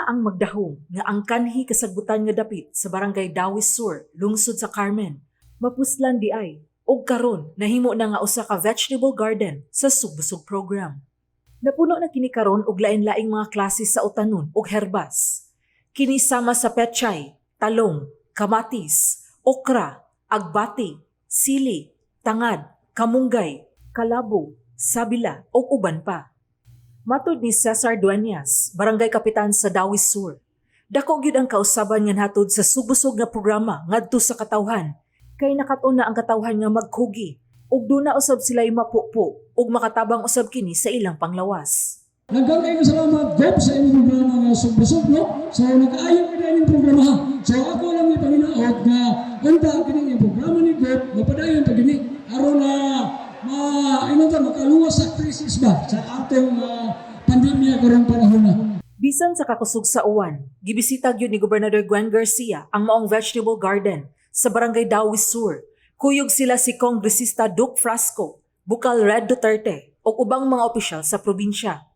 Kinsa ang magdahom nga ang kanhi kasagbutan nga dapit sa Barangay Dawis Sur, lungsod sa Carmen, mapuslan diay ug karon nahimo na nga usa ka vegetable garden sa Sugbusog program? Napuno na kini karon og lain-laing mga klase sa utanon ug herbas. Kini sama sa pechay, talong, kamatis, okra, agbati, sili, tangad, kamunggay, kalabo, sabila ug uban pa. Matod ni Cesar Dueñas, barangay kapitan sa Dawis Sur, dako gyud ang kausaban nga nahatod sa Sugbusog nga programa ngadto sa katawhan kay nakat-on na ang katawhan nga magkugi ug duna usab sila'y mapupo ug makatabang usab kini sa ilang panglawas. Daghan kayo salamat, Gob, sa inyong programa nga Sugbusog, no? So, nag-aayo ka inyong programa, ha. So, ako lang ipanginaot nga unta kining inyong programa ni Gob, mapadayon pa gini aron na ma ingon ta makaluwas sa krisis ba sa atong pandemya karong panahon na. Bisan sa kakusog sa uwan, gibisita gyud ni Gobernador Gwen Garcia ang maong vegetable garden sa Barangay Dawis Sur. Kuyog sila si Kongresista Duke Frasco, Bukal Red Duterte ug ubang mga opisyal sa probinsya.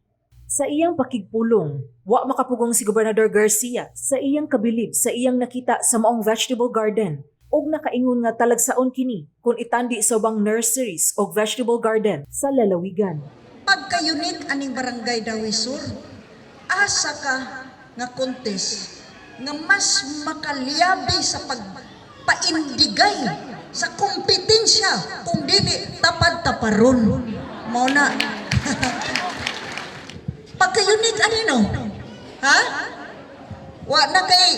Sa iyang pakigpulong, wa makapugong si Gobernador Garcia sa iyang kabilib sa iyang nakita sa maong vegetable garden ug nakaingon nga talagsaon kini kung itandi sa ubang nurseries og vegetable garden sa lalawigan. Pagka-unique aning Barangay Dawis Sur, asa ka nga contest nga mas makaliyabi sa pagpaindigay sa kompetensya kung dili tapad-taparon? Mao na. Pagka-unique ani, no? Ha? Wa na kay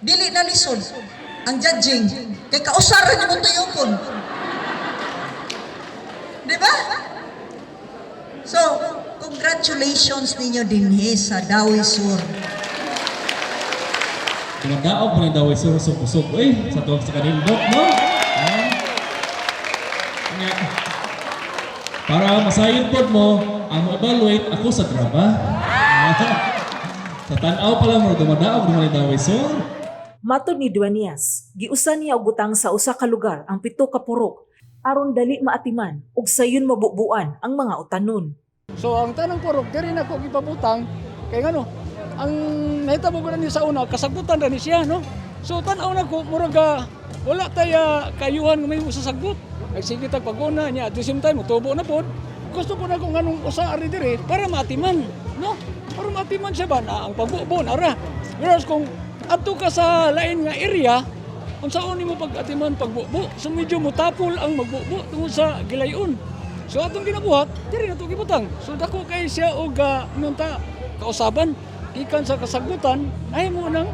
dili na lisod ang judging kay kausaran nimo tuyokon. Di ba? So, congratulations ninyo dinhi sa Dawis Sur. Dumadaog mo ng Dawis Sur Sugbusog, uy, sa tuwag sa kanindot, no? Ah. Nga. Para masayod pod mo, ang mo-evaluate ako sa drama. Sa tan-aw pa lang mo, dumadaog naman ni Dawis Sur. Matod ni Dueñas, giusa niya og butang sa usa ka lugar ang pito ka purok aron dali maatiman ug sayon mabubuan ang mga utanon. So ang tanang purok diri na ko gipabutang kay ngano ang nahitabo ko ni sa una, kasagbutan ra ni siya, no. So tan-aw na ko, murag wala tay kayuhan nga may sasagbot. Nagsige tag paguna niya, at the same time mutubo na pod. Gusto ko na kung anong usa ari diri para maatiman, no? Para maatiman siya ba na ang pagbubo na ra. Whereas kung adto ka sa lain nga area, unsaon nimo pag-atiman pagbubo? So medyo mutapol ang magbubo tungod sa gilayon. So atong ginabuhat, diri na to gibutang. So dako kay siya og ta kausaban gikan sa kasagbutan ay mo nang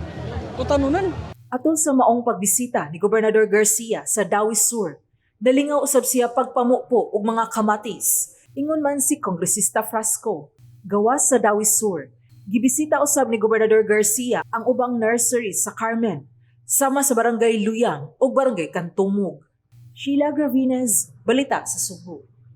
utanunan. Atol sa maong pagbisita ni Gobernador Garcia sa Dawis Sur, nalingaw usab siya pagpamupo og mga kamatis. Ingon man si Kongresista Frasco. Gawas sa Dawis Sur, gibisita usab ni Gobernador Garcia ang ubang nurseries sa Carmen, sama sa Barangay Luyang ug Barangay Kantumog. Sheila Gravines, Balita sa Sugbo.